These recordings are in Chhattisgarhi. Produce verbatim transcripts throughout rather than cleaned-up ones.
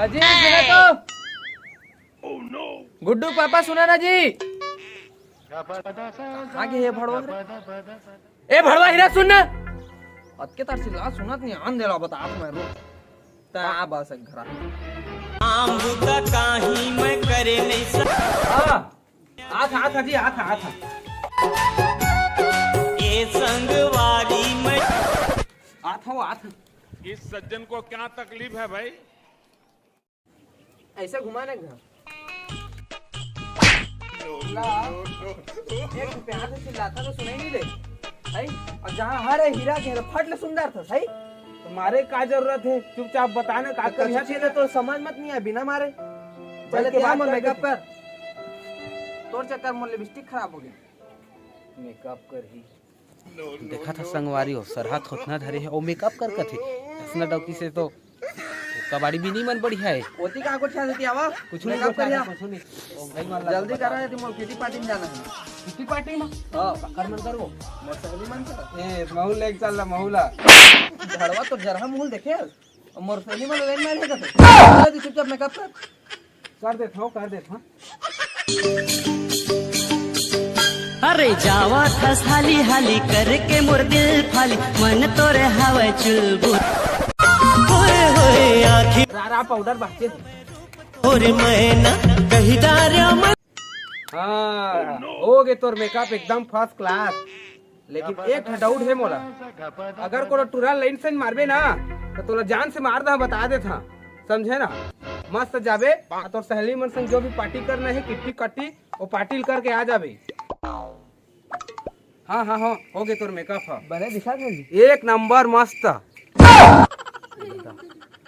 जी, सुना तो। गुड्डू पापा, सुना ना जी। कहाँ गे हे भड़वा रे? ए भड़वा हीरा, सुन ना। अतके तार चिल्ला सुनत नहीं, आन देला बता आप मैं रो। ता आ बस एक घरा। काम बुता काही मैं करे नहीं सक। हाँ। आथा, आथा जी, आथा, आथा। ये संगवारी में आथा, आथा। इस सज्जन को क्या तकलीफ है भाई? ऐसे घुमाने का। ला, एक प्यार से चिल्लाता तो सुनाई नहीं दे। है? और जहाँ हर हीरा के फट ले सुंदर था, सही? तो मारे का जरूरत है? चुपचाप बताना का तो करिया कच्ची तेरे? तो समझ मत नहीं है, बिना मारे। चले भाई के तेरा बात मोर कर मेकअप दे। कर। तोर चक्कर मोर लिपस्टिक खराब हो गया। मेकअप कर ही। देखा था संगवारी हो, सरहा थोथना धरे है, ओ मेकअप कर कथे। हसना डौकी से तो कबाड़ी भी नहीं मन बढ़िया है। ओती का गोठिया देती आवा, कुछ नहीं मेकअप गोठिया करिया। कुछ नहीं। ओ भाई वाला जल्दी बता। करा, यदि मोर किटी पार्टी में जाना है। किटी पार्टी में? हाँ। कर मन कर वो। मोर सहेली मन कर। ए, महू लेके चल ला, महू ला। झड़वा तो जरहा मुहुल देखे। मोर सहेली मन लाइन में आ गया था। चुपचाप मेकअप कर। कर देत हव, कर देत हव। अरे जावत हस हाली हाली करके मोर दिल फाली, मन तोरे हवय चुलबुल। होए होए आँखी रा, रा पाउडर बाचे। तोरे मैना कही डार्या मन। हाँ, हो गे तोर मेकअप एकदम फर्स्ट क्लास। लेकिन एक ठा डाउट हे मोला, अगर कोनो टुरा लाइन से मारबे ना, तो तोला जान से मार दा, बता देत हा, समझे ना? मस्त जाबे, आ तोर सहेली मन संग जो भी पार्टी करना हे, किट्टी कट्टी, वो पार्टी करके आ जाबे। हाँ, हाँ, हाँ, हो गे तोर मेकअप हा। बने दिखा था जी। एक नंबर मस्त।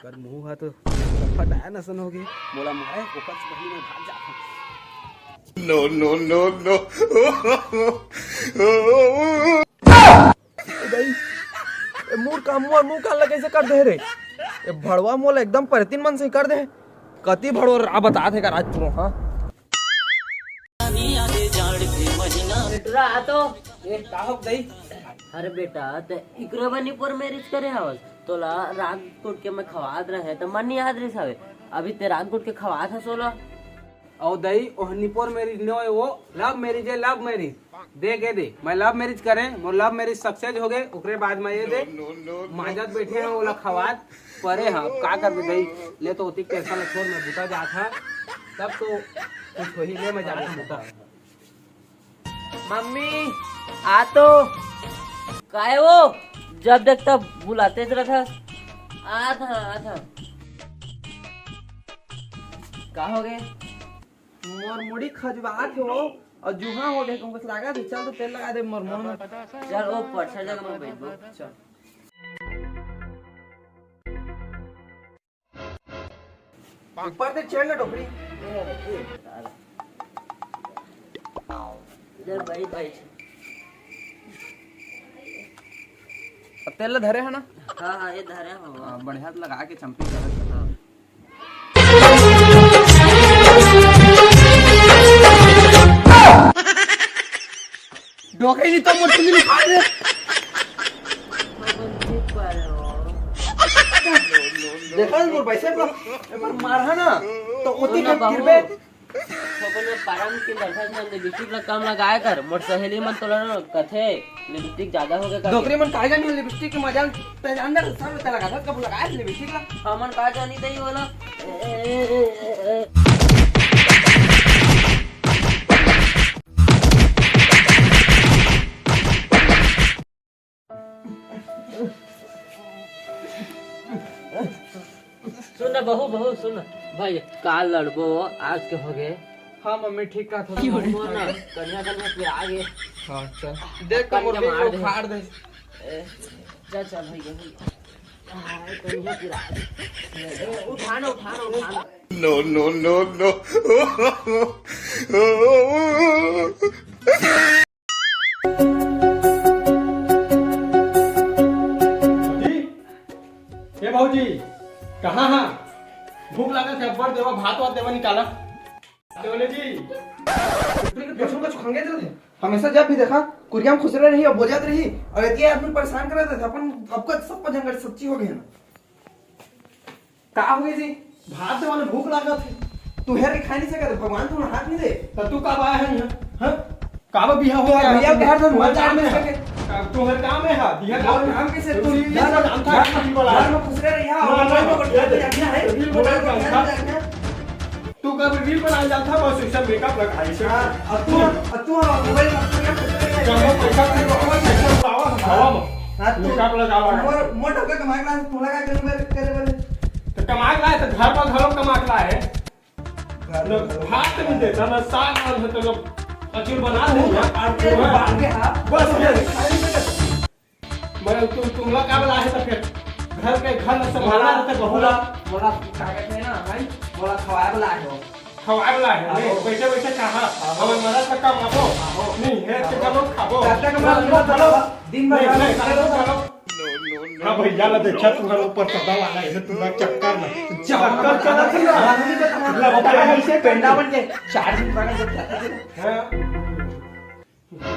कर मुंह हा तो फटाया नसन हो गे। मोला मारे, ओकर से पहले मैं भाग जाता। No, no, no, no। ए दाई, ए मोर का मुंह, मुंह कान ला कैसे कर दे रे? ए भड़वा मोला एकदम परतीन मन से कर दे। कति भड़वा रा बतात हे का राज पूरा, हाँ? बेटरा आ तो। ए, का हो दाई? अरे बेटा, ते इकरे बनी पर मैरिज करे हवस। तोला राजकोट के मैं खवात रहे, त मन नहीं याद रहिस हवे। अभी ते राजकोट के खवात हस ओला। अउ दई, ओह निपोर मैरिज नोय, वो लव मैरिज है, लव मैरिज। दे के दे, मैं लव मैरिज करे, मोर लव मैरिज सक्सेस हो गए, ओकरे बाद मैं ये दे, माजत बैठे हैं, ओला खवात परे हैं, अब का करबे दई, ले तो ओतिक टेंशन ला छोड़, मैं बुता जात हा, तब तो कुछ होही, ले मैं जात हा बुता। मम्मी, आ तो। काय वो? जब देख तब बुलाते रहत हस। आ था, आ था। का हो गए? मोर मुड़ी खजवात हो और जुहा हो गए, कुछ लगा दे, चल तो तेल लगा दे मोर मुंह में। चल, वो परछा जगह में बैठ गो। चल। ऊपर से छेड़ ना डोकरी। इधर भाई, भाई। अब तेल ला धरे है ना? हाँ, हाँ, ये धरे हो। हाँ, बढ़िया से लगा के चंपी कर। हाँ। डोकरी नहीं तो मोर चुंदी उखाड़ दे। देखा मोर पैसे पर, एक बार मार है ना, तो ओती ना के बाबू। गिरबे। अपन में परम के बैठा से लिपस्टिक ला कम लगाए कर, मोर सहेली मन तोला ना कथे, लिपस्टिक ज्यादा हो गए का। डोकरी मन काय जानी लिपस्टिक के मजा, ते अंदर सब ते लगा था, कब लगाए लिपस्टिक ला? हमन का जानी तई वाला। सुन ना बहू, बहू सुन ना। भाई, का लड़बो, आज के हो गए। हाँ मम्मी, ठीक कहा था। मोर ना कन्या, कन्या पिरा गे। हाँ, चल। देख तो मोर कन्या मार दे। उखाड़ दे। ए, चल, चल, भाई, भाई। हाँ, कन्या पिरा गे। ए, उठा ना, उठा ना, उठा ना। No, no, no, no। भौजी, ए भौजी, कहाँ हा? भूख लागत हे, अब्बड़ देवा, भात वात देवा, निकाला। देवले जी, कछू कछू खंगे चलत हे। हमेशा जब भी देखा, कुरिया में खुसरे रही और बोजात रही, और इतने आदमी परेशान करत रहे, अपन सबका, सबका जंगल सच्ची हो गई ना। का हो गई जी? भात दे वाला भूख लागत हे। तू हेर के खा नहीं सकत, भगवान तू हाथ नहीं दे। त तू का आय हस इहाँ? हाँ? काबर बिहा हो गया? भैया, घर में मजा में सके। का तोहर काम हे, हाँ, बिहा और काम कैसे तू रील बना, जानता है, रील बना। घर में खुश रह रही है, ना, और ना, ना, ना, ना, ना, ना, ना, तू कब रील बना जानता, बस ऐसा मेकअप लगाई से। हाँ, और तू, और तू मोबाइल में खुश रह रही है। जब वो पैसा, पैसा उड़ावा, हवा में। हाँ, तू मेकअप लगावा। मोर, मोर टोके कमाए के ला, तू लगा के मेरे, तेरे मेरे। तो कमाए के ला, तो घर पर घरों कमाए के ला है। ना भात नहीं देता, ना साग, ना तो लोग अचूर बना दे ना। और तेरे बाप के हाथ बस ये। मैं तुम, तुम लोग का बोला है तो फिर घर के, घर में संभालना रहता है, बहू मोला, लोग। मोला का कहते हैं ना भाई, मोला खवाए वाला है वो। खवाए वाला है, नहीं, आहो। बैठे बैठे कहाँ? आहो। हमें मरद का काम आबो। आहो। नहीं, है तो चलो खाबो। तब तक मैं ना, ना, चलो। दिन भर नहीं, काम नहीं, करो। चलो, चलो। हाँ भैया, ला देखा, तू घर ऊपर सदा वाला है, तू ना चक्कर ना। चक्कर चला था ना। हाँ, नहीं तो तुम्हारा ला बताया। ऐसे पेंडा बन के चार दिन पकड़ के जाता था। हाँ।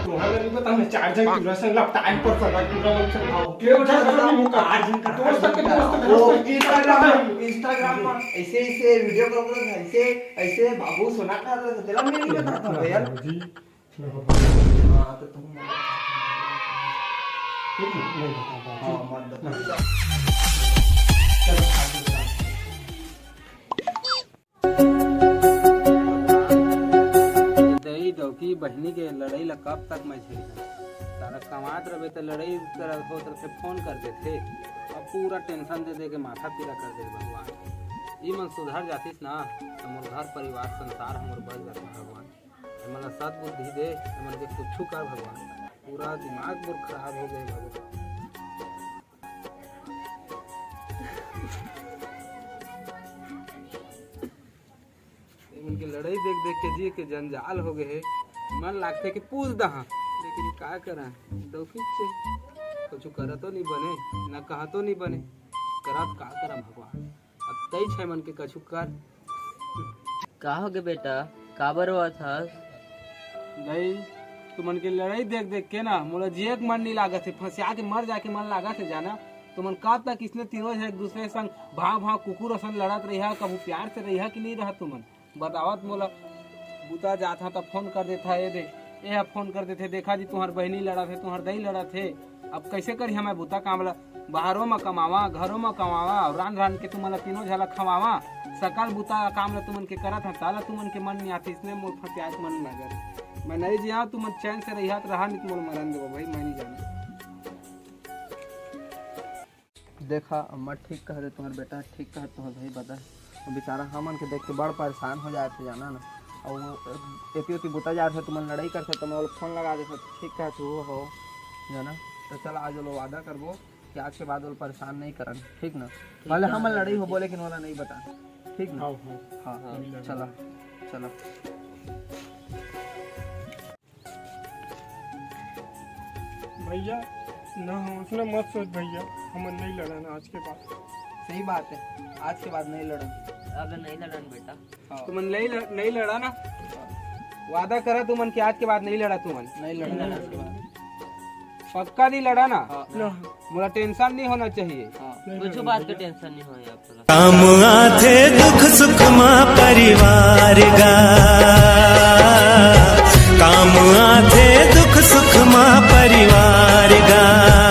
तुम्हारा नहीं पता, मैं चार जन पूरा संग लपटाए पर सदा पूरा मन से खाओ। के बता, बता, नहीं मुका। चार दिन का दोस्त के दोस्त के वो दोस्त। Instagram, Instagram में ऐसे, ऐसे video कॉल कर, ऐसे, ऐसे बाबू सोना खा रहा था, तेरा मैं नहीं बता था यार। जी। हाँ, तो तुम ठीक है, नहीं बताता। हाँ, मत बताओ। चलो, आगे बताओ। दई डौकी बहिनी के लड़ाई ला कब तक मैं झेलहूं? साला कमात रहे त लड़ाई करत होत रहे, फोन कर देथे। अब पूरा टेंशन दे दे के माथा पीला कर दे भगवान। ई मन सुधर जातिस ना, त मोर घर परिवार संसार हमर बच जातिस भगवान। एमन ला सद्बुद्धि दे, एमन के कुछु कर भगवान। पूरा दिमाग मोर खराब हो गए भगवान। एमन के लड़ाई देख देख के जी के जंजाल हो गए हे। मन लागथे कि पूछ दहा, लेकिन का करा, डौकी चे कुछु करतो नहीं बने, ना कहतो नहीं बने, करत का करा भगवान। अब तई छै मन के कछु कर। का होगे बेटा, काबर रोवत हस? दई, तुमन के लड़ाई देख देख के ना मोला जिए के मन नहीं लागत हे, फंसिया के मर जाए के मन लागत हे जाना। तुमन कब तक इसने तीनों झन एक दूसरे संग भाव भाव कुकुर असन लड़त रहिहा, कभू प्यार से रहिहा कि नहीं रहा तुमन? बतावत मोला, बुता जात हा त फोन कर देथा, ए दे, ए हा फोन कर देथे, देखा जी तुहर बहिनी लड़त हे, तुहर दई लड़त हे, अब कैसे करिहा मैं बुता काम ला? बाहरो म कमावा, घरो म कमावा, अउ रांध रांध के तुमन ला तीनों झला खवावा। सकल बुता काम ला तुमन के करत हन, ताला तुमन के मन नहीं आथे, इसने मोर फंसियाए के मन लागत। मैं नहीं जिया, तुमन चैन से रहिहा त रहा, नहीं त मोर मरन देबो भाई, मैं नहीं जाना। देखा अम्मा ठीक कह दे, तुम्हार बेटा ठीक कह, तुम्हार भाई बता। वो बेचारा हमन के देख के बड़ परेशान हो जात हे, जाना ना। और वो एती ओती बुता जात हे, तुमन लड़ाई करथे, तो मैं ओला फोन लगा देथे, ठीक कह तू हो, जाना। तो चल आज वो वादा करबो कि आज के बाद वो परेशान नहीं करन, ठीक ना? ठीक भले है, हमन लड़ाई ठीक होबो, है। लेकिन ओला नहीं बता, ठीक ना? हाँ, हाँ। हाँ, हाँ, नहीं लड़न। चला, चला। भैया, ना हो, उसने मत सोच भैया, हमन नहीं लड़न आज के बाद। सही बात है, आज के बाद नहीं लड़न। अब नहीं लड़न बेटा। हाँ। तुमन नहीं ल-, नहीं लड़ा ना? वादा करा तुमन कि आज के बाद नहीं लड़ा तुमन। नहीं लड़न आज के बाद। पक्का नहीं लड़ा ना? हाँ। ना। मोला टेंशन नहीं होना चाहिए। हाँ। नहीं कुछ लड़न बात का भैया। टेंशन नहीं होए आप लोग। काम आथे दुख सुख मा परिवार गा,